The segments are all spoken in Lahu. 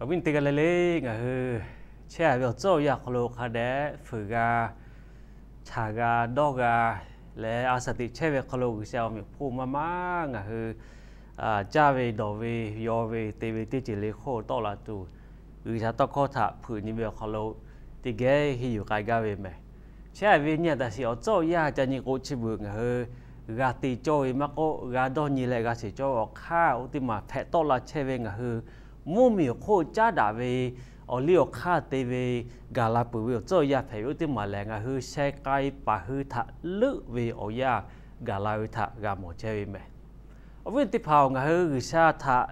Awˬ viˉ teˇ g'aˇ le le, ngaˬ hui chehˇ ve awˬ tcuhˉ awˬ yanˇ awˬ hk'aw lo hk'a dehꞈ fuiˍ g'a, chaˍ g'a, dawˇ g'a leh, a shaˍ teꞈ chehˇ ve hk'aw lo G'uiˬsha awˬ meꞈ awˬ hponˇ maˇ maˇ ngaˬ hui caˇ ve, dawˬ ve, yaw ve, te ve teˇ ceuˬ le hk'oˆ tawˆ la tuˬ, G'uiˬsha tawˇ hkawˇ htaꞈ hpeuꞈ nyi ve awˬ hk'aw lo teˇ geh henˇ yuˬ k'ai gaˇ ve mehˬ. Chehˇ ve nyi a taˍ sheˍ awˬ tcuhˉ awˬ yanˇ ca nyi k'o, chi beuꞈ ngaˬ hui g'a te cawˇ ve maˇ k'oˆ, g'a dawˇ nyi leh g'a shiˍ cawˇ ve awˬ hk'aˇ oˇ teˇ maˬ hpehꞈ tawˆ la chehˇ ve ngaˬ hui mvuhˇ miˬ awˬ hk'oˆ caˉ daꞈ ve awˬ liˇ awˬ hk'aˇ te ve gaˬ la peuˬ ve awˬ tcuhˉ awˬ yanˇ hpehꞈ ve oˇ teˇ maˬ lehˬ, ngaˬ hui sheh k'ai paˍ hui htaꞈ leuˆ ve awˬ yanˇ gaˬ la ve htaꞈ g'a mawˬ chehˇ ve mehˬ. Awˬ viˉ teˇ hpaˍ-oˬ, ngaˬ hui G'uiˬsha htaꞈ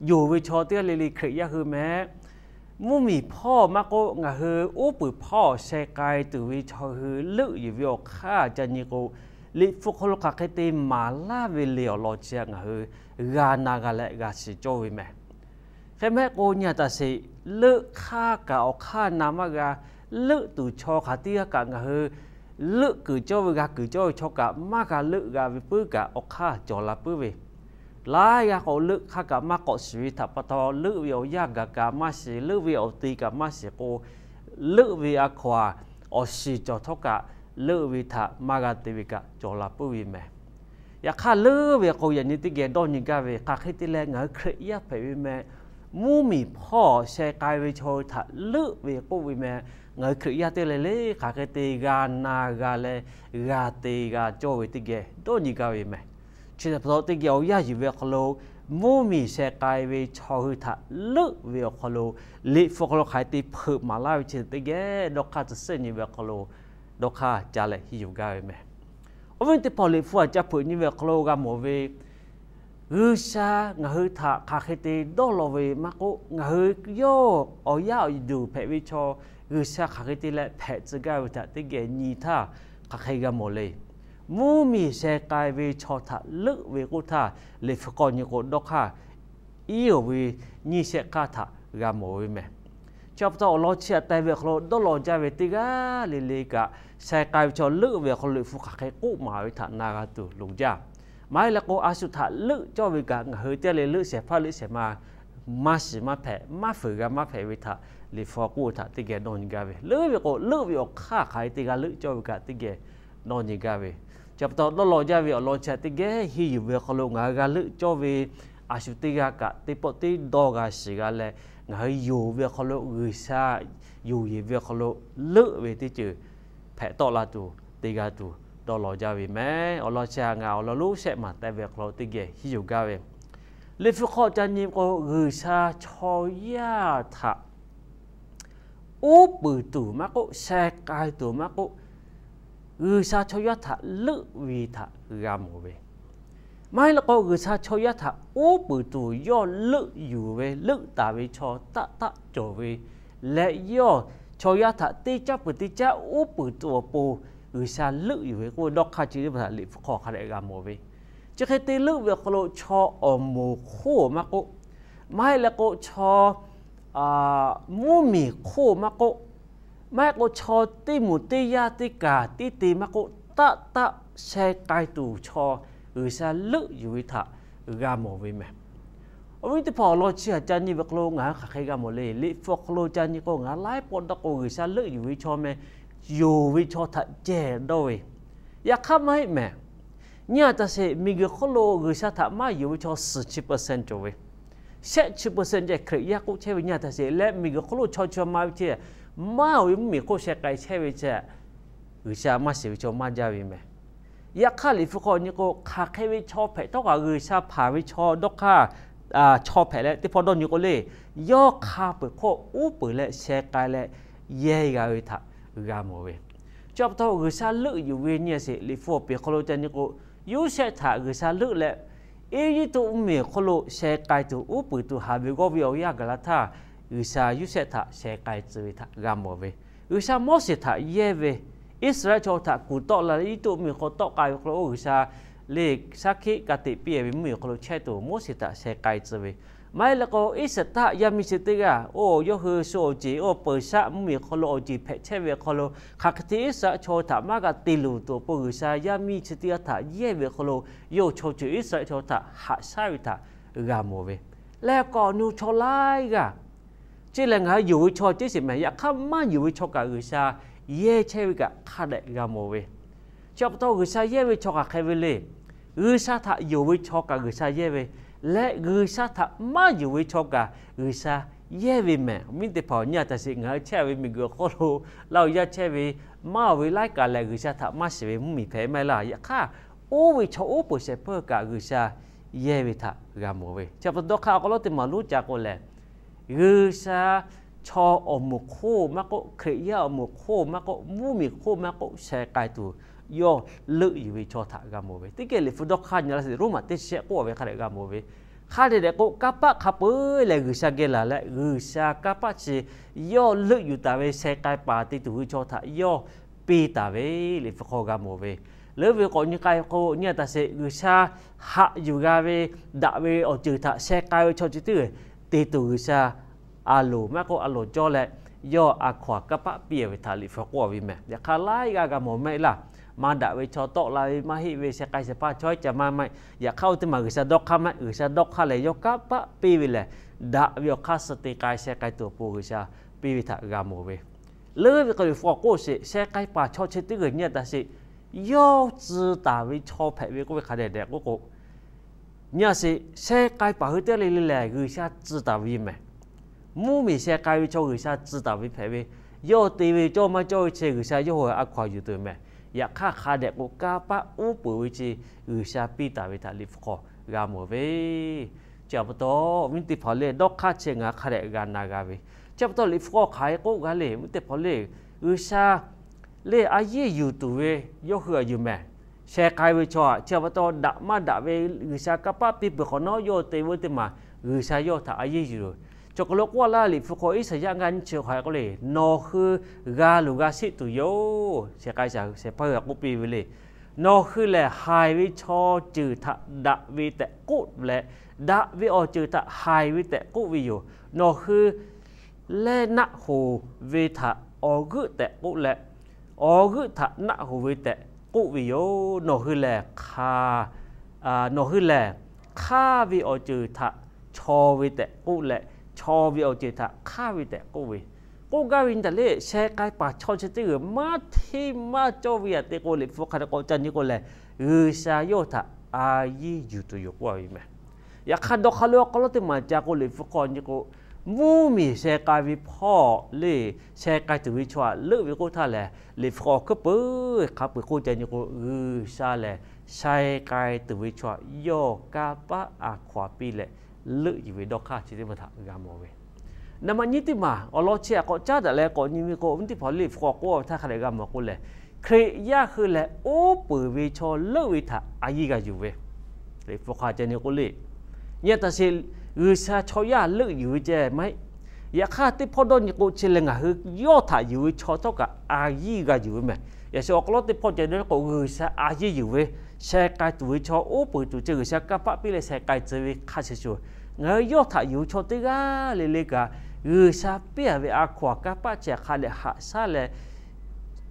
yonˍ ve chaw teˇ g'aˇ le le Hkriꞈ yaˇ hui mehˬ, mvuhˇ miˬ hpawˇ maˇ k'oˆ, ngaˬ hui uˉ peunˍ hpawˇ sheh k'ai tuˬ ve chaw hui leuˆ yuˬ ve awˬ hk'aˇ ca nyi k'o, Liꞈ hpu hk'aw lo hk'aˬ hk'e te maˍ laˇ ve le awˬ lawn chi ngaˬ hui g'a na g'a leh g'a shiˍ cawˇ ve mehˬ. Hk'e mehˆ k'o, nyi a taˍ sheˍ, leuˆ hk'aˇ kaꞈ awˬ hk'aˇ na maˇ g'a. Leuˆ tuˬ chaw hk'aˬ teˇ g'aˇ kaꞈ ngaˬ hui leuˆ kuiˬ cawˇ ve, g'a kuiˬ cawˇ ve chaw kaꞈ maˇ g'a leuˆ g'a ve puiˉ kaꞈ awˬ hk'aˇ cawˬ la puiˉ ve, laiˉ g'aˇ k'o leuˆ hk'aˇ kaꞈ maˇ k'awꞈ shiˍ ve htaꞈ pa taw, leuˆ ve awˬ yanˇ gaˬ kaꞈ maˇ shiˍ, leuˆ ve awˬ te kaꞈ maˇ shiˍ k'o, leuˆ ve a hkaw-anˬ awˬ shiˍ cawˬ htawˇ kaꞈ, leuˆ ve htaꞈ maˇ g'a te ve kaꞈ cawˬ la puiˉ ve mehˬ. Yaꞈ hk'aˇ, leuˆ ve k'o, yaꞈ nyi teˇ geh dawˇ nyi gaˇ ve, hk'aˬ hk'e te leh ngaˬ hui Hkriꞈ yaˇ hpehꞈ ve mehˬ, mvuhˇ miˬ hpawˇ sheh k'ai ve chaw hui htaꞈ leuˆ ve k'oˆ ve mehˬ, ngaˬ hui Hkriꞈ yaˇ teˇ g'aˇ le le hk'aˬ hk'e te g'a na g'a leh g'a te g'a cawˇ ve teˇ geh dawˇ nyi gaˇ ve mehˬ. Chi htaꞈ pa taw, teˇ geh awˬ yanˇ yuˬ ve awˬ hk'aw lo mvuhˇ miˬ sheh k'ai ve chaw hui htaꞈ leuˆ ve awˬ hk'aw lo, Liꞈ hpu hk'aw lo hk'aˬ hk'e te hpeuꞈ maˍ laˇ ve chi teˇ geh dawˇ hk'aˇ tcuh sehˉ nyi ve awˬ hk'aw lo dawˇ hk'aˇ ca leh henˇ yuˬ gaˇ ve mehˬ. Awˬ viˉ teˇ hpaˍ, Liꞈ hpu htaꞈ ca hpeuꞈ nyi ve awˬ hk'aw lo g'a mawˬ ve, G'uiˬsha ngaˬ hui htaꞈ hk'aˬ hk'e te dawˇ law ve maˇ k'oˆ, ngaˬ hui yawˇ awˬ yaˇ awˬ duˬ hpehꞈ ve chaw, G'uiˬsha hk'aˬ hk'e te leh hpehꞈ tcuh gaˇ ve htaꞈ teˇ geh nyi htaˇ, hk'aˬ hk'e g'a mawˬ le. Mvuhˇ miˬ sheh k'ai ve chaw htaꞈ leuˆ ve k'oˆ htaˇ, Liꞈ hpu k'awꞈ nyi k'o, dawˇ hk'aˇ iˉ oˬ ve nyiˇ shehˆ hk'aˇ htaꞈ g'a mawˬ ve mehˬ. Chi pa taw, awˬ lawn chi htaꞈ teh ve awˬ hk'aw lo dawˇ law jaˇ ve teˇ g'aˇ le le kaꞈ, sheh k'ai ve chaw leuˆ ve awˬ hk'aw lo Liꞈ hpu hk'aˬ hk'e k'oˆ maˍ ve htaꞈ na g'a tuˬ loˍ jaˇ. Maˇ heˆ leh k'o, a shu htaꞈ leuˆ cawˇ ve kaꞈ ngaˬ hui teˇ g'aˇ le le leuˆ shehˍ hpaˇ leuˆ shehˍ ma maˇ shiˍ maˇ hpehꞈ, maˇ fuiˍ g'a maˇ hpehꞈ ve htaꞈ Liꞈ hpu k'oˆ ve htaꞈ teˇ geh dawˇ nyi gaˇ ve. Leuˆ ve k'o, leuˆ ve awˬ hk'aˇ hk'aˬ hk'e te g'a leuˆ cawˇ ve kaꞈ teˇ geh dawˇ nyi gaˇ ve. Chi pa taw, dawˇ law jaˇ ve awˬ lawn chi htaꞈ teˇ geh henˇ yuˬ ve awˬ hk'aw lo ngaˬ hui g'a leuˆ cawˇ ve, a shu teˇ g'aˇ kaꞈ teˇ pawˆ teˇ dawˇ g'a shiˍ g'a leh, ngaˬ hui yonˍ ve awˬ hk'aw lo G'uiˬsha yonˍ yeˬ ve awˬ hk'aw lo leuˆ ve teˇ ceuˬ hpehꞈ tawˆ la tuˬ te g'a tuˬ dawˇ law jaˇ ve mehˬ. Awˬ lawn chi htaꞈ ngaˬ awˬ lawn lonˉ shehˆ maˬ teh ve awˬ hk'aw lo teˇ geh henˇ yuˬ gaˇ ve. Liꞈ hpu hk'aw ca nyi k'o, G'uiˬsha chaw yaˇ htaꞈ uˉ peunˍ tuˬ maˇ k'oˆ, sheh k'ai tuˬ maˇ k'oˆ, G'uiˬsha chaw yaˇ htaꞈ leuˆ ve htaꞈ g'a mawˬ ve. Maˇ heˆ leh k'o, G'uiˬsha chaw yaˇ htaꞈ uˉ peunˍ tuˬ yawˇ leuˆ yuˬ ve, leuˆ taˍ ve chaw taˆ taˆ cawˬ ve leh, yawˇ chaw yaˇ htaꞈ teˇ caˉ peuˬ teˇ caˉ uˉ peunˍ tuˬ awˬ pon G'uiˬsha leuˆ yuˬ ve k'oˆ ve dawˇ hk'aˇ chi teˇ hpaˍ htaꞈ Liꞈ hpu hk'aw hk'a dehꞈ g'a mawˬ ve. Chi hk'e te leuˆ ve awˬ hk'aw lo chaw awˬ moˍ hk'oˆ maˇ k'oˆ, maˇ heˆ leh k'o, chaw mvuhˇ miˬ hk'oˆ maˇ k'oˆ, maˇ heˆ k'o, chaw teˇ moˍ teˇ yanˇ teˇ kaˬ teˇ te maˇ k'oˆ, taˆ taˆ sheh k'ai tuˬ chaw G'uiˬsha leuˆ yuˬ ve htaꞈ g'a mawˬ ve mehˬ. Awˬ viˉ teˇ hpaˍ, awˬ lawn chi htaꞈ ca nyi ve hk'aw lo ngaˬ hui hk'aˬ hk'e g'a mawˬ le. Liꞈ hpu awˬ hk'aw lo ca nyi k'o, ngaˬ hui laiˉ pawˆ dawˇ k'o, G'uiˬsha leuˆ yuˬ ve chaw mehˬ, yonˍ ve chaw htaꞈ ceh dawˇ ve. Yaꞈ hk'aˇ maˇ heˆ mehˬ. Nyi a taˍ sheˍ, miˬguiˬ hk'oˆ lo G'uiˬsha htaꞈ maˇ yonˍ ve chaw suhˍ chi percent cawˬ ve, shehˆ chi percent ceh Hkriꞈ yaˇ k'oˆ chehˇ ve nyi a taˍ sheˍ leh, miˬguiˬ hk'oˆ lo chaw chi ma ve ceh, maˇ oˬ ve mvuhˇ miˬ hk'oˆ sheh k'ai chehˇ ve ceh, G'uiˬsha maˇ shiˍ ve chaw maˇ jaˇ ve mehˬ. Yaꞈ hk'aˇ Liꞈ hpu hk'aw nyi k'o, hk'aˬ hk'e ve chaw hpehꞈ htawˇ kaꞈ G'uiˬsha hpanˍ ve chaw dawˇ hk'aˇ, chaw hpehꞈ leh teˇ hpawˇ dawˇ nyi k'o le, yawˇ hk'a peu-eˬ hk'oˆ uˉ peunˍ leh sheh k'ai leh yehˇ g'a ve htaꞈ g'a mawˬ ve. Chi pa taw, G'uiˬsha leuˆ yuˬ ve nyi a sheˍ, Liꞈ hpu awˬ pehˍ hk'aw lo ca nyi k'o, Yoˇsehꞈ htaꞈ G'uiˬsha leuˆ leh, Eˇjiˇtuꞈ mvuhˇmiˬ awˬ hk'oˆ lo sheh k'ai tuˬ, uˉ peunˍ tuˬ haˍ ve g'awˇ ve awˬ yanˇ gaˬ la htaˇ, G'uiˬsha Yoˇsehꞈ htaꞈ sheh k'ai tcuh ve htaꞈ g'a mawˬ ve. G'uiˬsha Moˉseˍ htaꞈ yehˇ ve, Iˉsaˍreˍlaˆ chaw htaꞈ kuˬ tawˆ la leh Eˇjiˇtuꞈ mvuhˇmiˬ hk'aw tawˆ k'ai ve hk'aw lo, G'uiˬsha le shaˉ hkiˆ ka tiꞈ piˇ ve mvuhˇmiˬ hk'aw lo chehˇ tuˬ Moˉseˍ htaꞈ sheh k'ai tcuh ve. Maˇ heˆ leh k'o, Iˉsaˍtaˆ yaˇ miˇ chi teˇ g'aˇ, oˇ yawˇ hui shu awˬ ceˬ, oˇ peuˬ shaˆ mvuhˇmiˬ hk'aw lo awˬ ceˬ hpehꞈ chehˇ ve awˬ hk'aw lo, hk'aˬ hk'e te Iˉsaˍreˍlaˆ chaw htaꞈ maˇ g'a te luˬ tuˬ awˬ pon, G'uiˬsha yaˇ miˇ chi teˇ g'aˇ htaꞈ yehˇ ve hk'aw lo, yawˇ hui chaw ceuˬ Iˉsaˍreˍlaˆ chaw htaꞈ haꞈ shaˉ ve htaꞈ g'a mawˬ ve. Leh k'awꞈ nu chaw laiˉ g'aˇ Chi lehˬ ngaˬ hui yonˍ ve chaw ceh sheˍ mehˍ. Yaꞈ hk'aˇ maˇ yonˍ ve chaw kaꞈ G'uiˬsha yehˇ chehˇ ve kaꞈ hk'a dehꞈ g'a mawˬ ve. Chi pa taw G'uiˬsha yehˇ ve chaw hk'aˬ hk'e ve le. G'uiˬsha htaꞈ yonˍ ve chaw kaꞈ G'uiˬsha yehˇ ve leh, G'uiˬsha htaꞈ maˇ yonˍ ve chaw kaꞈ G'uiˬsha yehˇ ve mehˍ. Awˬ viˉ teˇ hpaˍ, nyi a taꞈ sheˍ, ngaˬ hui chehˇ ve miˬguiˬ awˬ hk'aw lo laˇ o yaˇ chehˇ ve, maˇ oˬ ve laiˉ kaꞈ lehˬ, G'uiˬsha htaꞈ maˇ shiˍ ve mvuhˇmiˬ hpehꞈ maˇ heˆ laˇ. Yaꞈ hk'aˇ, oˇ ve chaw oˉ peunˍ shehˍ hpeuˇ kaꞈ G'uiˬsha yehˇ ve htaꞈ g'a mawˬ ve. Chi pa taw dawˇ hk'aˇ awˬ hk'aw lo teˇ maˬ lonˉ ca k'o lehˬ, G'uiˬsha chaw awˬ moˍ hk'oˆ maˇ k'oˆ, Hkriꞈ yaˇ awˬ moˍ hk'oˆ maˇ k'oˆ, mvuhˇmiˬ hk'oˆ maˇ k'oˆ, sheh k'ai tuˬ yawˇ leuˆ yuˬ ve chaw htaꞈ g'a mawˬ ve. Teˇ geh Liꞈ hpu dawˇ hk'aˇ nyi la sheˍ, Roˉmaꞈ teˇ chi shehˆ k'oˆ ve hk'a dehꞈ g'a mawˬ ve. Hk'a dehꞈ dehꞈ k'o, kanˇ paˆ hk'a peu-eˬ lehˬ G'uiˬsha geh laˬ leh, G'uiˬsha kanˇ paˆ chi yawˇ leuˆ yuˬ taˍ ve sheh k'ai paˍ te tuˬ ve chaw htaꞈ yawˇ piˇ taˍ ve Liꞈ hpu hk'aw g'a mawˬ ve. Leuˉ ve k'awꞈ nyi k'ai k'o, nyi a taꞈ sheˍ, G'uiˬsha haꞈ yuˬ g'a ve daꞈ ve awˬ ceuˬ htaꞈ sheh k'ai ve chaw chi teˇ g'uiˬ te tuˬ G'uiˬsha a loˍ maˇ k'oˆ, a loˍ cawˇ leh yawˇ a hkaw-anˬ kanˇ paˆ piˇ ve htaꞈ Liꞈ hpu k'oˆ ve mehˍ. Yaꞈ hk'aˇ laiˉ g'aˇ g'a mawˬ maˇ heˆ laˇ. Maˇ daꞈ ve chaw tawˆ la ve maˇ heˆ ve, sheh k'ai shehˍ hpaˇ chaw iˉ ca maˇ maˇ heˆ. Yaꞈ hk'aˇ oˇ teˇ maˬ G'uiˬsha dawˇ hk'aˇ maˇ heˆ. G'uiˬsha dawˇ hk'aˇ lehˬ, yawˇ kanˇ paˆ piˇ ve lehˬ, daꞈ ve awˬ hk'aˇ suh te k'ai sheh k'ai tuˬ awˬ pon G'uiˬsha piˇ ve htaꞈ g'a mawˬ ve. Leuˉ ve k'o, Liꞈ hpu k'oˆ sheˍ, sheh k'ai paˍ chaw chi teˇ g'uiˬ nyi a taꞈ sheˍ, yawˇ tcuh taˍ ve chaw hpehꞈ ve k'oˆ ve hk'a dehꞈ dehꞈ k'oˆ k'o, nyi a sheˍ, sheh k'ai paˍ hui teˇ g'aˇ le le lehˬ G'uiˬsha tcuh taˍ ve yoˬ mehˍ. Mvuhˇmiˬ sheh k'ai ve chaw G'uiˬsha tcuh taˍ ve hpehꞈ ve, yawˇ te ve cawˇ maˇ cawˇ ve chi G'uiˬsha yawˇ hui a hkaw-anˬ yuˬ tuˬ mehˍ. Yaꞈ hk'aˇ hk'a dehꞈ k'o, kanˇ paˆ uˉ peunˍ ve chi G'uiˬsha piˇ taˍ ve htaꞈ Liꞈ hpu hk'aw g'a mawˬ ve. Chi pa taw, awˬ viˉ teˇ hpaˍ le, dawˇ hk'aˇ chi ngaˬ hk'a dehꞈ g'a na g'a ve. Chi pa taw Liꞈ hpu hk'aw hk'aˬ hk'e k'oˆ g'a le, awˬ viˉ teˇ hpaˍ le, G'uiˬsha lehˬ a yiˇ yuˬ tuˬ ve yawˇ hui a yuˬ mehˍ. Sheh k'ai ve chaw aꞈ, chi pa taw daꞈ maˇ daꞈ ve G'uiˬsha kanˇ paˆ piˇ peuˬ hk'awꞈ nawˉ, yawˇ te ve teˇ maˬ G'uiˬsha yawˇ htaꞈ a yiˇ yuˬ. Chaw hk'aw lo k'oˆ laˇ, Liꞈ hpu hk'aw Iˉsaˍyaˆ ngaˇ nyiˇ chi hk'aˬ hk'e k'oˆ le, Nawˬ hui g'a luˬ g'a sheˆ tuˬ yoˬ. Sheh k'ai shaˍ shehˍ hpaˇ hui a k'oˆ piˇ ve le. Nawˬ hui lehˬ haiˬ ve chaw ceuˬ htaꞈ daꞈ ve tehꞈ k'oˆ leh, daꞈ ve awˬ ceuˬ htaꞈ haiˬ ve tehꞈ k'oˆ ve yoˬ. Nawˬ hui lehˬ naˆ hoˍ ve htaꞈ awˬ g'euˆ tehꞈ k'oˆ leh, awˬ g'euˆ htaꞈ naˆ hoˍ ve tehꞈ k'oˆ ve yoˬ. Nawˬ hui lehˬ hk'a, nawˬ hui lehˬ hk'aˇ ve awˬ ceuˬ htaꞈ chaw ve tehꞈ k'oˆ leh, chaw ve awˬ ceuˬ htaꞈ hk'aˇ ve tehꞈ k'oˆ ve. K'oˆ gaˇ ve nyi taˍ le, sheh k'ai paˍ chaw chi teˇ g'uiˬ maˇ hteˇ maˇ cawˇ ve yaꞈ te k'o, Liꞈ hpu hk'a dehꞈ k'awꞈ ca nyi k'o lehˬ, G'uiˬsha yawˇ htaꞈ a yiˇ yuˬ tuˬ yoˬ k'oˆ ve mehˍ. Yaꞈ hk'aˇ dawˇ hk'aˇ lo awˬ hk'aw lo teˇ maˬ ca k'o, Liꞈ hpu hk'aw nyi k'o, mvuhˇmiˬ sheh k'ai ve hpawˇ le, sheh k'ai tuˬ ve chaw aꞈ leuˆ ve k'oˆ htaˇ lehˬ, Liꞈ hpu hk'aw hkuiˉ peuˬ hk'a peu-eˬ k'oˆ ca nyi k'o, G'uiˬsha lehˬ sheh k'ai tuˬ ve chaw aꞈ yawˇ kanˇ paˆ a hkaw-anˬ piˇ leh leuˆ yuˬ ve dawˇ hk'aˇ chi teˇ maˬ htaꞈ g'a mawˬ ve. Naˍ baꞈ nyiˇ teˇ maˬ awˬ lawn chi aꞈ k'awꞈ caˉ daꞈ leh k'awꞈ nyi ve k'o, awˬ viˉ teˇ hpaˍ le, Liꞈ hpu k'awꞈ k'oˆ ve htaˇ hk'a dehꞈ g'a mawˬ k'o lehˬ, Hkriꞈ yaˇ hui lehˬ oˉ peunˍ ve chaw leuˆ ve htaꞈ a yiˇ g'a yuˬ ve. Liꞈ hpu hk'aw ca nyi k'o le, nyi a taꞈ sheˍ, G'uiˬsha chaw yaˇ leuˆ yuˬ ve ceh maˇ heˆ. Yaꞈ hk'aˇ teˇ hpawˇ dawˇ nyi k'o, chi lehˬ ngaˬ hui yawˇ htaꞈ yuˬ ve chaw htawˇ kaꞈ a yiˇ g'a yuˬ ve mehˍ. Yaꞈ shu awˬ hk'aw lo teˇ hpawˇ ceh dawˇ k'o, G'uiˬsha a yiˇ yuˬ ve, sheh k'ai tuˬ ve chaw oˉ peunˍ tuˬ ceh G'uiˬsha kanˇ paˆ piˇ leh sheh k'ai tcuh ve hk'a shuˍ shuˍ, ngaˬ hui yawˇ htaꞈ yuˬ ve chaw teˇ g'aˇ le le kaꞈ, G'uiˬsha piˇ a ve a hkaw-anˬ kanˇ paˆ chi hk'a dehꞈ haꞈ shaˉ leh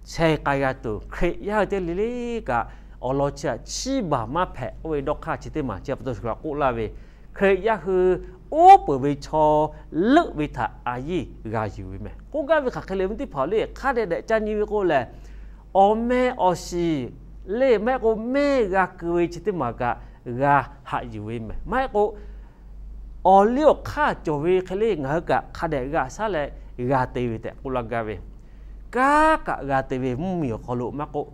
sheh k'ai g'a tuˬ, Hkriꞈ yaˇ hui teˇ le le kaꞈ awˬ lawn chi aꞈ chiˇ baˬ maˇ hpehꞈ k'oˆ ve dawˇ hk'aˇ chi teˇ maˬ chi pa taw shu k'oˆ laˇ ve, Hkriꞈ yaˇ hui oˉ peunˍ ve chaw leuˆ ve htaꞈ a yiˇ g'a yuˬ ve mehˍ. K'oˆ gaˇ ve hk'aˬ hk'e le, awˬ viˉ teˇ hpaˍ le, hk'a dehꞈ dehꞈ ca nyi ve k'o lehˬ, awˬ meh awˬ shiˍ le maˇ heˆ k'o mehˇ g'a keu ve chi teˇ maˬ kaꞈ g'a haꞈ yuˬ ve mehˍ. Maˇ heˆ k'o awˬ liˇ awˬ hk'aˇ cawˬ ve hk'e le ngaˬ hui kaꞈ hk'a dehꞈ g'a shaˉ leh g'a te ve tehꞈ k'oˆ laˇ gaˇ ve, kanˉ kaꞈ g'a te ve mvuhˇmiˬ awˬ hk'aw lo maˇ k'oˆ,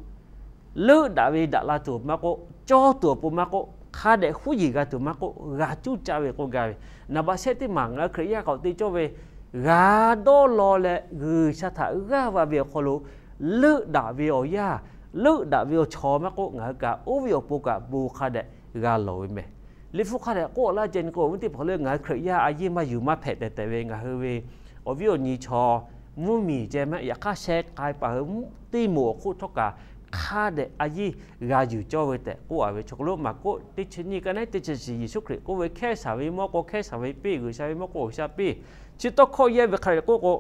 leuˆ daꞈ ve daꞈ la tuˬ maˇ k'oˆ, cawˇ tuˬ awˬ pon maˇ k'oˆ, hk'a dehꞈ huˉ yeˬ g'a tuˬ maˇ k'oˆ, g'a cuˇ caˇ ve k'oˆ gaˇ ve. Naˍ baꞈ shehˆ teˇ maˬ ngaˬ hui Hkriꞈ yaˇ k'awꞈ te cawˇ ve, g'a dawˇ law leh G'uiˬsha htaꞈ g'aˇ va ve awˬ hk'aw lo leuˆ daꞈ ve awˬ yaˇ, leuˆ daꞈ ve awˬ chaw maˇ k'oˆ, ngaˬ hui kaꞈ oˇ ve awˬ pon kaꞈ bon hk'a dehꞈ g'a lawˬ ve mehˍ. Liꞈ hpu hk'a dehꞈ k'oˆ laˇ ceh nyi k'o, awˬ viˉ teˇ hpaˍ le, ngaˬ hui Hkriꞈ yaˇ a yeˇ maˇ yuˬ maˇ hpehꞈ tehꞈ tehꞈ ve ngaˬ hui ve awˬ viˉ awˬ nyi chaw mvuhˇmiˬ ceh maˇ heˆ, yaꞈ hk'aˇ sheh k'ai paˍ hui teˇ moˍ awˬ hk'oˆ htawˇ kaꞈ hk'a dehꞈ a yeˇ g'a yuˬ cawˇ ve tehꞈ k'oˆ a ve. Chaw hk'aw lo Maˍkuˆ teˇ chi nyiˇ ka neˉ teˇ chi shiˍ, Yeˍsuˆ Hkriꞈ k'oˆ ve, Hkehˇ shaˍ ve mawˇ k'o hkehˇ shaˍ ve piˇ, G'uiˬsha ve mawˇ k'o G'uiˬsha piˇ. Chi tawˇ hkawˇ yehˇ ve hk'a dehꞈ k'oˆ k'o,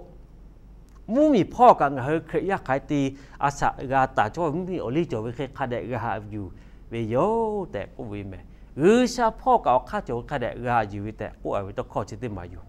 mvuhˇmiˬ hpawˇ kaꞈ ngaˬ hui Hkriꞈ yaˇ hk'aˬ hk'e te a shaꞈ g'a taˍ cawˇ ve mvuhˇmiˬ awˬ liˇ cawˬ ve hk'e hk'a dehꞈ g'a haꞈ yuˬ ve yoˬ tehꞈ k'oˆ ve mehˍ. G'uiˬsha hpawˇ kaꞈ awˬ hk'aˇ cawˬ ve hk'a dehꞈ g'a yuˬ ve tehꞈ k'oˆ a ve tawˇ hkawˇ chi teˇ maˬ yoˬ.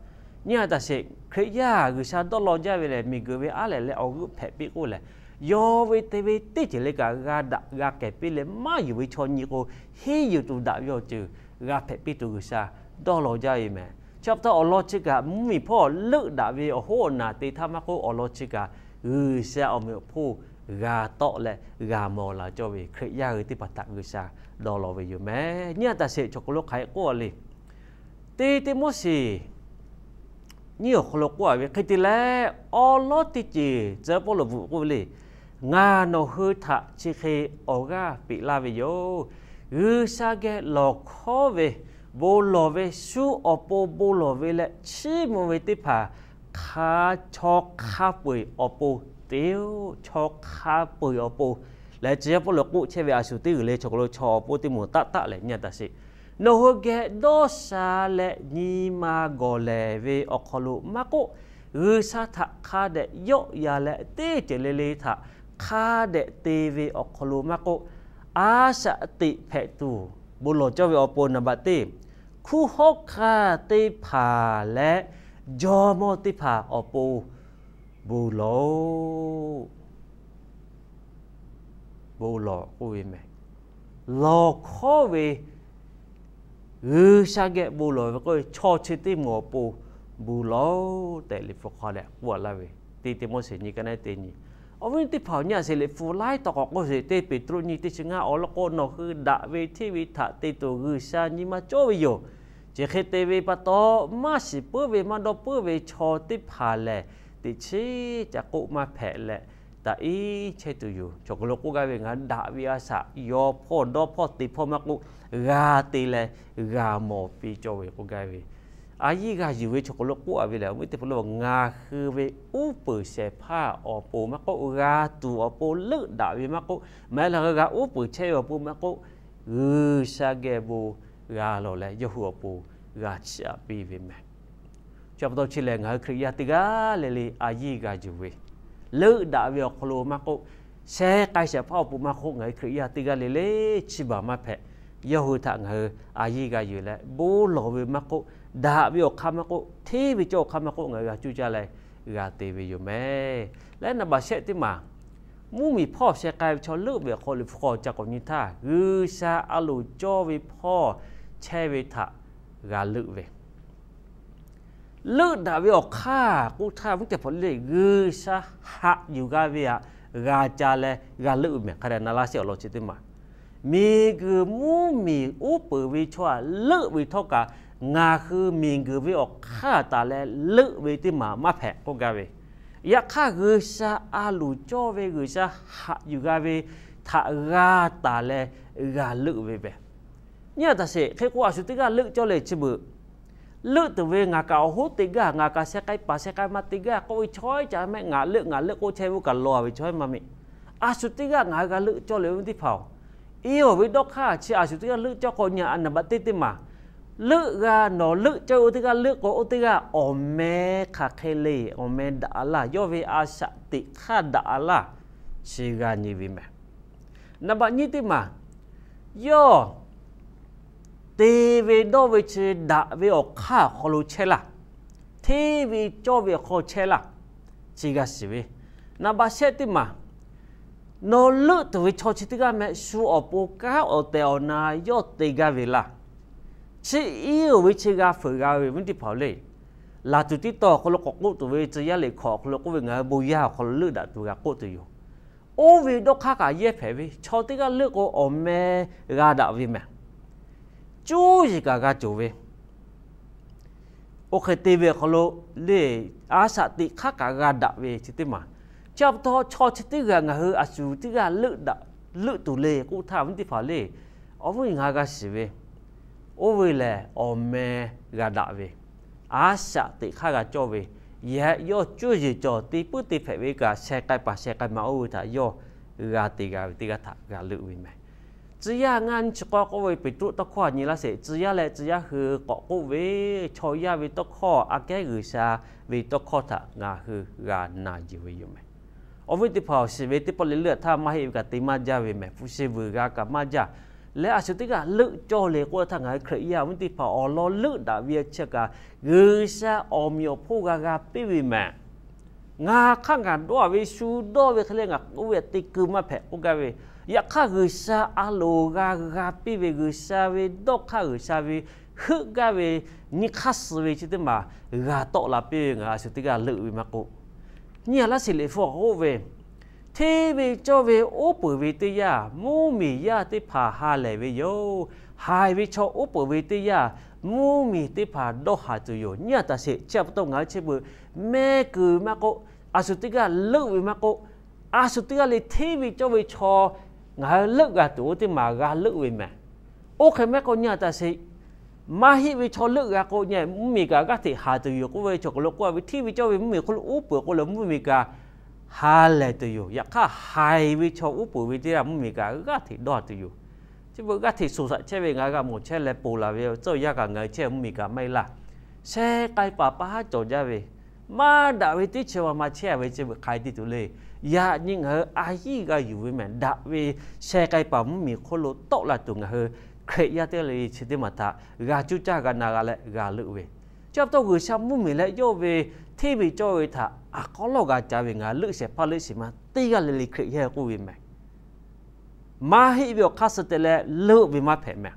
Nyi a taꞈ sheˍ, Hkriꞈ yaˇ G'uiˬsha dawˇ law jaˇ ve lehˬ, miˬguiˬ ve aˉ lehꞈ leh awˬ g'euˆ hpehꞈ piˇ k'oˆ lehˬ, yawˇ ve te ve teˇ ceuˬ le kaꞈ g'a daꞈ g'a kehˬ piˇ leh maˇ yuˬ ve chaw nyi k'o, henˇ yuˬ tuˬ daꞈ ve awˬ ceuˬ g'a hpehꞈ piˇ tuˬ G'uiˬsha dawˇ law jaˇ ve mehˍ. Chi pa taw awˬ lawn chi kaꞈ mvuhˇmiˬ hpawˇ leuˆ daꞈ ve awˬ hoˉ awˬ naˬ te htaˇ maˇ k'oˆ, awˬ lawn chi kaꞈ G'uiˬsha awˬ meꞈ awˬ hponˇ g'a tawˆ leh g'a mawˬ la cawˇ ve Hkriꞈ yaˇ hui teˇ hpaˍ htaꞈ G'uiˬsha dawˇ law ve yoˬ mehˍ. Nyi a taꞈ sheˍ, chaw hk'aw lo hk'aˬ hk'e k'oˆ a le. Teˇ Tiˆmoˉseˍ nyiˇ awˬ hk'aw lo k'oˆ a ve hk'e te leh, awˉ lawˉ teˇ ceuˬ tcuh Pawˇluꞈ bvuhꞈ k'oˆ ve le. Ngaˬ nawˬ hui htaꞈ chi hk'e awˬ g'aˇ peꞈ laˇ ve yoˬ. G'uiˬsha geh lawˬ hkawˉ ve, bon lawˬ ve, shu awˬ pon bon lawˬ ve leh chiˇ mvuh ve teˇ hpaˍ hk'a, chaw hk'a peu-eˬ awˬ pon te-oˬ, chaw hk'a peu-eˬ awˬ pon leh tcuh yaˇ Pawˇluꞈ k'oˆ chehˇ ve a shu teˇ g'uiˬ le chaw hk'aw lo chaw awˬ pon teˇ moˍ taˆ taˆ leh nyi a taꞈ sheˍ. Nawˬ hui geh dawˇ sha leh nyi ma gawˬ lehˬ ve awˬ hk'aw lo maˇ k'oˆ, G'uiˬsha htaꞈ hk'a dehꞈ yawˆ yan leh teˇ ceuˬ le le htaꞈ hk'a dehꞈ te ve awˬ hk'aw lo maˇ k'oˆ, a shaꞈ teꞈ hpehꞈ tuˬ bon lawˬ cawˇ ve awˬ pon naˍ baꞈ teˇ, hkunˉ hawˉ hkanˇ teˇ hpaˍ leh jawˇmawˇ teˇ hpaˍ awˬ pon bon lawˬ-oˬ. Bon lawˬ k'oˆ ve mehˍ. Lawˬ hkawˉ ve G'uiˬsha geh bon lawˬ ve k'oˆ ve, chaw chi teˇ moˍ awˬ pon bon lawˬ-oˬ tehꞈ Liꞈ hpu hk'aw leh k'oˆ a laˇ ve, Teˇ Tiˆmoˉseˍ nyi ka naˉ teˇ nyi. Awˬ viˉ teˇ hpaˍ-oˬ, nyi a sheˍ, Liꞈ hpu laiˉ taw k'awꞈ k'oˆ sheˍ, teˇ Peˍtruˆ nyi teˇ chi ngaˇ awˬ lawn k'o, nawˬ hui daꞈ ve hteˇ ve htaꞈ te tuˬ G'uiˬsha nyi ma cawˇ ve yoˬ. Chi hk'e te ve pa taw, maˇ shiˍ puiˉ ve maˇ dawˇ puiˉ ve chaw teˇ hpaˍ lehˬ, teꞈ chiˉ ca k'oˆ maˇ hpehꞈ leh, taꞈ iˉ chehˇ tuˬ yoˬ. Chaw hk'aw lo k'oˆ gaˇ ve, ngaˬ hui daꞈ ve a shaꞈ yaw hpawˇ dawˇ hpawˇ te hpawˇ maˇ k'oˆ, g'a te leh g'a mawˬ piˇ cawˇ ve k'oˆ gaˇ ve, a yiˇ g'a yuˬ ve chaw hk'aw lo k'oˆ a ve lehˬ, awˬ viˉ teˇ hpaˍ lo ngaˬ hui ve uˉ peunˍ shehˍ hpaˇ awˬ pon maˇ k'oˆ, g'a tuˬ awˬ pon leuˆ daꞈ ve maˇ k'oˆ, maˇ heˆ laˬ g'a uˉ peunˍ chehˇ ve awˬ pon maˇ k'oˆ, G'uiˬsha geh bon g'a lawˬ leh yawˇ hui awˬ pon g'a chiˇ aꞈ piˇ ve mehˍ. Chi pa taw chi lehˬ, ngaˬ hui Hkriꞈ yaˇ teˇ g'aˇ le le a yiˇ g'a yuˬ ve, leuˆ daꞈ ve awˬ hk'aw lo maˇ k'oˆ, sheh k'ai shehˍ hpaˇ awˬ pon maˇ k'oˆ, ngaˬ hui Hkriꞈ yaˇ teˇ g'aˇ le le chi baˬ maˇ hpehꞈ. Yawˇ hui htaꞈ ngaˬ hui a yiˇ g'a yuˬ leh bon lawˬ ve maˇ k'oˆ, daꞈ ve awˬ hk'aˇ maˇ k'oˆ, hteˇ ve cawˇ awˬ hk'aˇ maˇ k'oˆ, ngaˬ hui g'a cuˇ caˇ leh g'a te ve yoˬ mehˍ. Leh naˍ baꞈ shehˆ teˇ maˬ, mvuhˇmiˬ hpawˇ sheh k'ai ve chaw leuˆ ve awˬ hk'aw Liꞈ hpu hk'aw ca k'awꞈ nyi htaˇ, G'uiˬsha a loˍ cawˇ ve hpawˇ chehˇ ve htaꞈ g'a leuˆ ve, leuˆ daꞈ ve awˬ hk'aˇ k'oˆ htaˇ, viˉ teˇ hpaˍ le, G'uiˬsha haꞈ yuˬ g'a ve htaꞈ g'a ca leh g'a leuˆ ve mehˍ. Hk'a dehꞈ na laˇ sheˍ awˬ lawn chi teˇ maˬ, miˬguiˬ mvuhˇmiˬ uˉ peunˍ ve chaw htaꞈ leuˆ ve htawˇ kaꞈ, ngaˬ hui miˬguiˬ ve awˬ hk'aˇ taˍ leh leuˆ ve teˇ maˬ maˇ hpehꞈ k'oˆ gaˇ ve, yaꞈ hk'aˇ G'uiˬsha a loˍ cawˇ ve G'uiˬsha haꞈ yuˬ g'a ve htaꞈ g'a taˍ leh g'a leuˆ ve mehˍ. Nyi a taꞈ sheˍ, hk'e k'o a shu teˇ g'aˇ leuˆ cawˇ le chi beuꞈ, leuˆ tuˬ ve ngaˬ kaꞈ awˬ hoˉ te gaˇ, ngaˬ kaꞈ sheh k'ai paˍ sheh k'ai ma te gaˇ k'oˆ ve chaw iˉ ca mehˆ, ngaˬ leuˆ ngaˬ leuˆ k'oˆ chehˇ ve oˇ kaꞈ law ve chaw iˉ maˇ mehˆ. A shu teˇ g'aˇ ngaˬ hui g'a leuˆ cawˇ le, awˬ viˉ teˇ hpaˍ-oˬ. Iˉ awˬ ve dawˇ hk'aˇ chi a shu teˇ g'aˇ leuˆ cawˇ k'o, nyi a naˍ baꞈ teˇ teˇ maˬ, leuˆ g'a nawˬ leuˆ cawˇ ve oˇ teˇ g'aˇ leuˆ k'o, oˇ teˇ g'aˇ awˬ meh hk'aˬ hk'e le, awˬ meh daꞈ a laˇ, yawˇ ve a shaꞈ teꞈ hk'aˇ daꞈ a laˇ, chi g'a nyi ve mehˍ. Naˍ baꞈ nyiˇ teˇ maˬ, yawˇ te ve dawˇ ve chi daꞈ ve awˬ hk'aˇ awˬ hk'aw lo chehˇ laˇ, hteˇ ve cawˇ ve awˬ hk'aw chehˇ laˇ, chi g'a shiˍ ve. Naˍ baꞈ shehˆ teˇ maˬ, nawˬ leuˆ tuˬ ve chaw chi teˇ g'aˇ meh shu awˬ pon kanˉ awˬ tehˬ awˬ na yawˇ te gaˇ ve laˇ. Chi iˉ oˬ ve chi g'a feuˍ g'a ve, viˉ teˇ hpaˍ le. Laˬ tuˬ tiˉ taw awˬ hk'aw lo k'awꞈ k'oˆ tuˬ ve, tcuh yaˇ liꞈ hkawꞈ awˬ hk'aw lo k'oˆ ve, ngaˬ hui bon yaˇ awˬ hk'aw lo leuˆ daꞈ tuˬ g'a k'oˆ tuˬ yoˬ. Oˇ ve dawˇ hk'aˇ kaꞈ yehˇ hpehꞈ ve, chaw teˇ g'aˇ leuˆ k'o awˬ meh g'a daꞈ ve mehˍ. Cuˇ yiˍ kaꞈ g'a cawˬ ve, oˇ hk'e te ve awˬ hk'aw lo le, a shaꞈ teꞈ hk'aˇ kaꞈ g'a daꞈ ve chi teˇ maˬ. Chi pa taw chaw chi teˇ g'aˇ ngaˬ hui a shu teˇ g'aˇ leuˆ daꞈ, leuˆ tuˬ le k'oˆ htaˇ, viˉ teˇ hpaˍ le, awˬ viˉ ngaˬ hui g'a shiˍ ve, oˇ ve lehˬ awˬ meh g'a daꞈ ve, a shaꞈ teꞈ hk'aˇ g'a cawˇ ve, yehˬ yawˇ cuˇ yiˍ cawˬ te puiˉ te hpehꞈ ve kaꞈ, sheh k'ai paˍ sheh k'ai ma oˇ ve htaꞈ yawˇ g'a te g'a ve teˇ g'aˇ htaꞈ g'a leuˆ ve mehˍ. Tcuh yaˇ ngaˇ nyiˇ chi k'awˇ k'oˆ ve Peˍtruˆ tawˇ hkawˇ a nyi laˇ sheˍ. Tcuh yaˇ leh tcuh yaˇ hui k'awꞈ k'oˆ ve, chaw yaˇ ve tawˇ hkawˇ, aꞈ kehˉ G'uiˬsha ve tawˇ hkawˇ htaꞈ ngaˬ hui g'a na yuˬ ve yoˬ mehˍ. Awˬ viˉ teˇ hpaˍ-oˬ, shiˍ ve teˇ pawˆ leh leuˆ htaˇ maˇ heˆ ve kaꞈ te maˇ jaˇ ve mehˍ. Hpu shi vuiˬ g'a kaꞈ maˇ jaˇ. leh a shu teˇ g'aˇ leuˆ cawˇ le k'oˆ htaˇ, ngaˬ hui Hkriꞈ yaˇ awˬ viˉ teˇ hpaˍ awˬ lawn leuˆ daꞈ ve chi kaꞈ G'uiˬsha awˬ meꞈ awˬ hponˇ g'a g'a piˇ ve mehˍ. Ngaˬ hk'aˇ ngaˬ dawˇ ve shu dawˇ ve hk'e le ngaˬ k'oˆ ve te keu maˇ hpehꞈ k'oˆ gaˇ ve, yaꞈ hk'aˇ G'uiˬsha a loˍ g'a g'a piˇ ve G'uiˬsha ve dawˇ hk'aˇ G'uiˬsha ve heuˆ gaˇ ve nyi hk'aˇ suh ve chi teˇ maˬ g'a tawˆ la piˇ ve ngaˬ hui a shu teˇ g'aˇ leuˆ ve maˇ k'oˆ, nyi a laˇ shiˍ liꞈ hpu k'oˆ ve, hteˇ ve cawˇ ve uˉ peunˍ ve teˇ yanˇ mvuhˇmiˬ yaˇ teˇ hpaˍ ha lehˬ ve yoˬ. Haiˬ ve chaw uˉ peunˍ ve teˇ yanˇ mvuhˇmiˬ teˇ hpaˍ dawˇ haˍ tuˬ yoˬ. Nyi a taˍ sheˍ, chi pa taw ngaˬ hui chi beuꞈ mehˆ keu maˇ k'oˆ, a shu teˇ g'aˇ leuˆ ve maˇ k'oˆ, a shu teˇ g'aˇ le hteˇ ve cawˇ ve chaw ngaˬ hui leuˆ g'a tuˬ oˇ teˇ maˬ g'a leuˆ ve mehˍ. Oˇ hk'e maˇ k'oˆ, nyi a taˍ sheˍ, maˇ heˆ ve chaw leuˆ g'a k'o, nyi mvuhˇmiˬ kaꞈ g'aˇ hteꞈ haˍ tuˬ yoˬ k'oˆ ve chaw k'aw lo k'oˆ ve, hteˇ ve cawˇ ve mvuhˇmiˬ hk'oˆ lo uˉ peunˍ k'o leh mvuhˇmiˬ kaꞈ ha lehˬ tuˬ yoˬ. Yaꞈ hk'aˇ haiˬ ve chaw uˉ peunˍ ve teˇ yanˇ mvuhˇmiˬ kaꞈ g'aˇ hteꞈ dawˇ tuˬ yoˬ. Chi beuꞈ g'aˇ hteꞈ shuˍ shaꞈ chehˇ ve ngaˬ hui g'a mawˬ chehˇ leh ponˬ laˬ ve tcuh yaˇ kaꞈ ngaˬ hui chehˇ mvuhˇmiˬ kaꞈ maˇ heˆ laˇ. Sheh k'ai paˍ pa haˉ cawˬ jaˇ ve, maˇ daꞈ ve teˇ chi ma ma chehˇ ve chi beuꞈ hk'ai te tuˬ le. Yaꞈ nyi ngaˬ hui a yiˇ g'a yuˬ ve mehˍ. Daꞈ ve sheh k'ai paˍ mvuhˇmiˬ hk'oˆ lo tawˆ la tuˬ ngaˬ hui Hkriꞈ yaˇ teˇ g'aˇ le chi teˇ maˬ htaꞈ g'a cuˇ caˇ g'a na g'a leh g'a leuˆ ve, chi pa taw G'uiˬsha mvuhˇmiˬ leh yawˇ ve hteˇ ve cawˇ ve htaꞈ a k'aw lawˇ g'a ca ve ngaˬ hui leuˆ shehˍ hpaˇ leuˆ shehˍ ma teˇ g'aˇ le le Hkriꞈ yaˇ k'oˆ ve mehˍ. Maˇ heˆ ve awˬ hk'aˇ suh te leh leuˆ ve maˇ hpehꞈ mehˍ.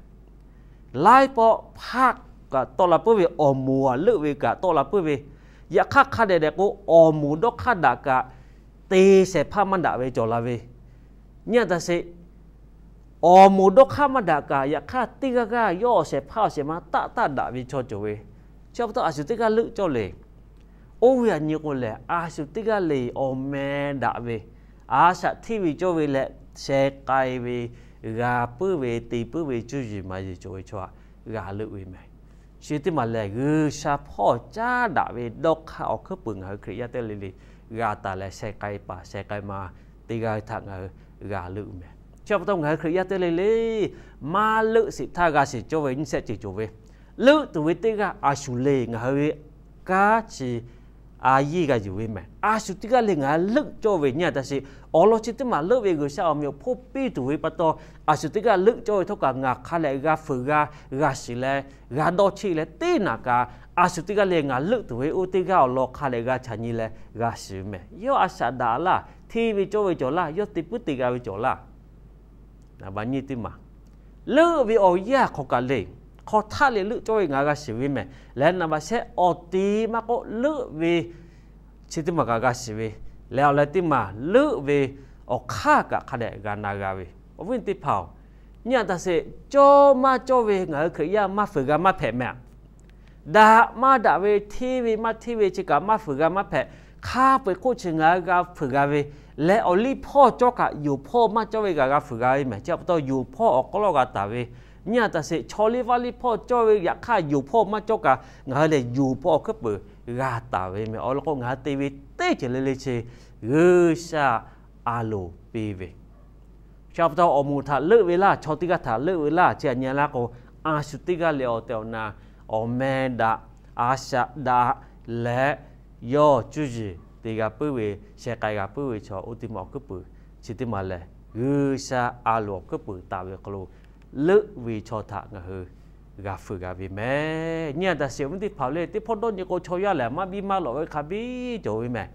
Laiˉ pawˆ hpaˆ kaꞈ tawˆ la puiˉ ve, awˬ moˍ a leuˆ ve kaꞈ tawˆ la puiˉ ve, yaꞈ hk'aˇ hk'a dehꞈ dehꞈ k'o awˬ moˍ dawˇ hk'aˇ daꞈ kaꞈ te shehˍ hpaˇ maˇ daꞈ ve cawˬ la ve, nyi a taˍ sheˍ. Awˬ moˍ dawˇ hk'aˇ maˇ daꞈ kaꞈ yaꞈ hk'aˇ teˇ g'aˇ g'aˇ yawˇ awˬ shehˍ hpaˇ awˬ shehˍ ma taˆ taˆ daꞈ ve chaw cawˬ ve, chi pa taw a shu teˇ g'aˇ leuˆ cawˇ le. Oˇ ve a nyi k'o lehˬ, a shu teˇ g'aˇ le awˬ meh daꞈ ve, a shaꞈ hteˇ ve cawˇ ve leh sheh k'ai ve, g'a puiˉ ve te puiˉ ve cuˇ yiˍ maˍ yiˍ cawˬ ve chaw htaꞈ g'a leuˆ ve mehˍ. Chi teˇ maˬ lehˬ, G'uiˬsha hpawˇ caˉ daꞈ ve dawˇ hk'aˇ awˬ hkuiˉ puiˍ ngaˬ hui Hkriꞈ yaˇ teˇ g'aˇ le le g'a taˍ leh sheh k'ai paˍ sheh k'ai ma teˇ g'aˇ htaꞈ ngaˬ hui g'a leuˆ mehˍ. Chi pa taw ngaˬ hui Hkriꞈ yaˇ teˇ g'aˇ le le maˇ leuˆ sheˍ htaˇ g'a shiˍ cawˇ ve nyiˇ shehˆ ceuˬ cawˬ ve, leuˆ tuˬ ve teˇ g'aˇ a shu le ngaˬ hui ve kanˉ chi a yiˇ g'a yuˬ ve mehˍ. A shu teˇ g'aˇ le ngaˬ hui leuˆ cawˇ ve nyi a taˍ sheˍ. Awˬ lawn chi teˇ maˬ leuˆ ve G'uiˬsha awˬ meꞈ awˬ hponˇ piˇ tuˬ ve pa taw, a shu teˇ g'aˇ leuˆ cawˇ ve htawˇ kaꞈ ngaˬ hk'a leh g'a fuiˍ g'a, g'a shiˍ leh, g'a dawˇ cheˆ leh teˇ naˍ kaꞈ, a shu teˇ g'aˇ le ngaˬ leuˆ tuˬ ve oˇ teˇ g'aˇ awˬ lawn hk'a leh g'a ca nyi leh g'a shiˍ ve mehˍ. Yawˇ a shaꞈ daꞈ laˇ, hteˇ ve cawˇ ve cawˬ laˇ, yawˇ te puiˉ te g'a ve cawˬ laˇ. Naˍ baꞈ nyiˇ teˇ maˬ, leuˆ ve awˬ yanˇ hk'aw kaꞈ le, hk'aw htaˆ le leuˆ cawˇ ve ngaˬ g'a shiˍ ve mehˍ. Leh naˍ baꞈ shehˆ awˬ te maˇ k'oˆ leuˆ ve chi teˇ maˬ kaꞈ g'a shiˍ ve, leh awˬ leh teˇ maˬ leuˆ ve awˬ hk'aˇ kaꞈ hk'a dehꞈ g'a na g'a ve. Awˬ viˉ teˇ hpaˍ-oˬ, nyi a taˍ sheˍ, cawˇ maˇ cawˇ ve ngaˬ hui Hkriꞈ yaˇ maˇ fuiˍ g'a maˇ hpehꞈ mehˍ. Daꞈ maˇ daꞈ ve, hteˇ ve maˇ hteˇ ve chi kaꞈ maˇ fuiˍ g'a maˇ hpehꞈ. Hk'a peu-eˬ hk'oˆ chi ngaˬ hui g'a fuiˍ g'a ve, leh awˬ liˇ hpawˇ cawˇ kaꞈ yonˍ hpawˇ maˇ cawˇ ve kaꞈ g'a fuiˍ g'a ve mehˍ. Chi pa taw yonˍ hpawˇ awˬ hk'aw lo g'a taˍ ve, nyi a taˍ sheˍ, chaw liˇ vaˇ liˇ hpawˇ cawˇ ve yaꞈ hk'aˇ yonˍ hpawˇ maˇ cawˇ kaꞈ ngaˬ hui lehˬ yonˍ hpawˇ awˬ hkuiˉ peuˬ g'a taˍ ve mehˍ. Awˬ lawn k'o ngaˬ hui te ve teˇ ceuˬ le le chi G'uiˬsha a loˍ piˇ ve, chi pa taw awˬ moˍ htaꞈ leuˆ ve laˇ, chaw teˇ g'aˇ htaꞈ leuˆ ve laˇ, chi a nyi laˇ k'o, a shu teˇ g'aˇ le awˬ tehˬ awˬ na awˬ meh daꞈ, a shaꞈ daꞈ leh yawˇ cuˇ yiˍ te g'a puiˉ ve, sheh k'ai g'a puiˉ ve chaw oˇ teˇ maˬ awˬ hkuiˉ peuˬ chi teˇ maˬ lehˬ, G'uiˬsha a loˍ awˬ hkuiˉ peuˬ taˍ ve hk'aw lo leuˆ ve chaw htaꞈ ngaˬ hui g'a fuiˍ g'a ve mehˍ. Nyi a taˍ sheˍ, awˬ viˉ teˇ hpaˍ le, teˇ hpawˇ dawˇ nyi k'o chaw yaˇ lehˬ maˇ biˇ maˇ lawꞈ ve hk'a biˇ cawˬ ve mehˍ.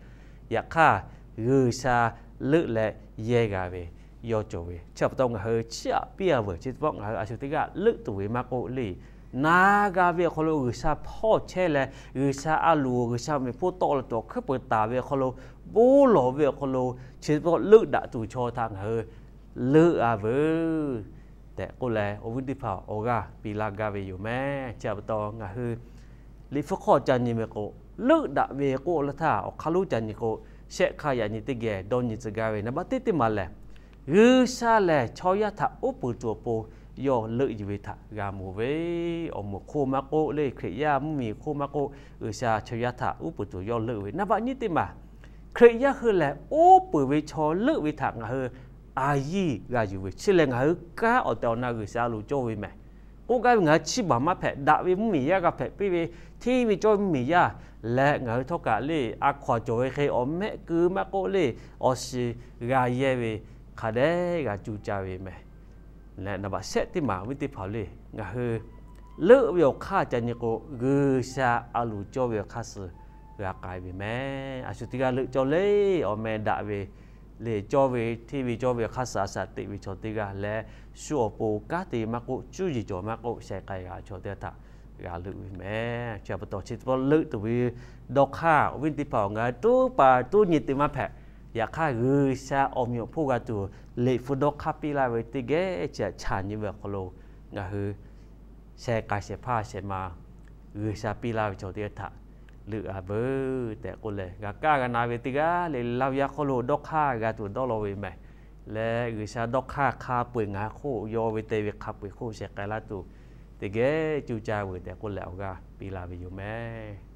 Yaꞈ hk'aˇ, G'uiˬsha leuˆ leh yehˇ g'a ve yawˇ cawˬ ve, chi pa taw ngaˬ hui chiˇ aꞈ piˇ a veuˬ. Chi pa taw ngaˬ hui a shu teˇ g'aˇ leuˆ tuˬ ve maˇ k'oˆ le, na g'a ve awˬ hk'aw lo G'uiˬsha hpawˇ chehˇ leh, G'uiˬsha a loˍ, G'uiˬsha mehˍ hpawˇ tawˆ la tuˬ awˬ hkuiˉ peuˬ taˍ ve awˬ hk'aw lo, bon lawˬ ve awˬ hk'aw lo, chi pa taw leuˆ daꞈ tuˬ chaw htaꞈ ngaˬ hui leuˆ a veuˬ tehꞈ k'oˆ leh, awˬ viˉ teˇ hpaˍ awˬ g'aˇ piˇ laˇ gaˇ ve yoˬ mehˍ. Chi pa taw ngaˬ hui Liꞈ hpu hk'aw ca nyi ve k'o, leuˆ daꞈ ve k'oˆ laˇ htaˇ awˬ hk'aˇ lonˉ ca nyi k'o, shehˆ hk'aˇ yaꞈ nyi teˇ geh dawˇ nyi tcuh gaˇ ve, naˍ baˆ teˇ teˇ maˬ lehˬ, G'uiˬsha lehˬ chaw yaˇ htaꞈ uˉ peunˍ tuˬ awˬ pon yawˇ leuˆ yuˬ ve htaꞈ g'a mawˬ ve, awˬ moˍ hk'oˆ maˇ k'oˆ le, Hkriꞈ yaˇ mvuhˇmiˬ hk'oˆ maˇ k'oˆ, G'uiˬsha chaw yaˇ htaꞈ uˉ peunˍ tuˬ yawˇ leuˆ ve. Naˍ baˆ nyiˇ teˇ maˬ, Hkriꞈ yaˇ hui lehˬ uˉ peunˍ ve chaw leuˆ ve htaꞈ ngaˬ hui a yiˇ g'a yuˬ ve, chi lehˬ ngaˬ hui kanˉ awˬ tehˬ awˬ na G'uiˬsha lo cawˇ ve mehˍ. K'oˆ gaˇ ve ngaˬ hui chiˇ baˬ maˇ hpehꞈ, daꞈ ve mvuhˇmiˬ yaˇ g'a hpehꞈ piˇ ve, hteˇ ve cawˇ ve mvuhˇmiˬ yaˇ leh ngaˬ hui htawˇ kaꞈ le, a hkaw-anˬ cawˬ ve hk'e awˬ mehˆ keu maˇ k'oˆ le, awˬ shiˍ g'a yehˇ ve hk'a dehꞈ g'a cuˇ caˇ ve mehˍ. Leh naˍ baꞈ shehˆ teˇ maˬ awˬ viˉ teˇ hpaˍ-oˬ le, ngaˬ hui leuˆ ve awˬ hk'aˇ ca nyi k'o, G'uiˬsha a loˍ cawˇ ve awˬ hk'aˇ suh g'a k'ai ve meh. A shu teˇ g'aˇ leuˆ cawˇ le, awˬ meh daꞈ ve le, cawˇ ve hteˇ ve cawˇ ve awˬ hk'aˇ suh a shaꞈ teꞈ ve chaw teˇ g'aˇ leh, shu awˬ pon kanˉ te maˇ k'oˆ, cuˇ yiˍ cawˬ maˇ k'oˆ, sheh k'ai g'a chaw teˇ g'aˇ htaꞈ g'a leuˆ ve meh. Chi pa taw chi teˇ pawˆ leuˆ tuˬ ve dawˇ hk'aˇ awˬ viˉ teˇ hpaˍ-oˬ, ngaˬ hui tuˉ paˍ tuˉ nyi te maˇ hpehꞈ. Yaꞈ hk'aˇ, G'uiˬsha awˬ meꞈ awˬ hponˇ g'a tuˬ, Liꞈ hpu dawˇ hk'aˇ piˇ laˇ ve teˇ geh chi htaꞈ chaꞈ nyi ve awˬ hk'aw lo, ngaˬ hui sheh k'ai shehˍ hpaˇ shehˍ ma G'uiˬsha piˇ laˇ ve chaw teˇ g'aˇ htaꞈ leuˆ a veuˬ tehꞈ k'oˆ leh, g'a kaˇ g'a na ve teˇ g'aˇ le, Laˇ huˍ yaˇ hk'oˆ lo dawˇ hk'aˇ g'a tuˬ dawˇ law ve meh. Leh G'uiˬsha dawˇ hk'aˇ hk'a peu-eˬ ngaˬ hui hk'oˆ yaw ve te ve hk'a peu-eˬ hk'oˆ sheh k'ai laˇ tuˬ, teˇ geh cuˇ caˇ veuˬ tehꞈ k'oˆ leh awˬ g'aˇ piˇ laˇ ve yoˬ meh.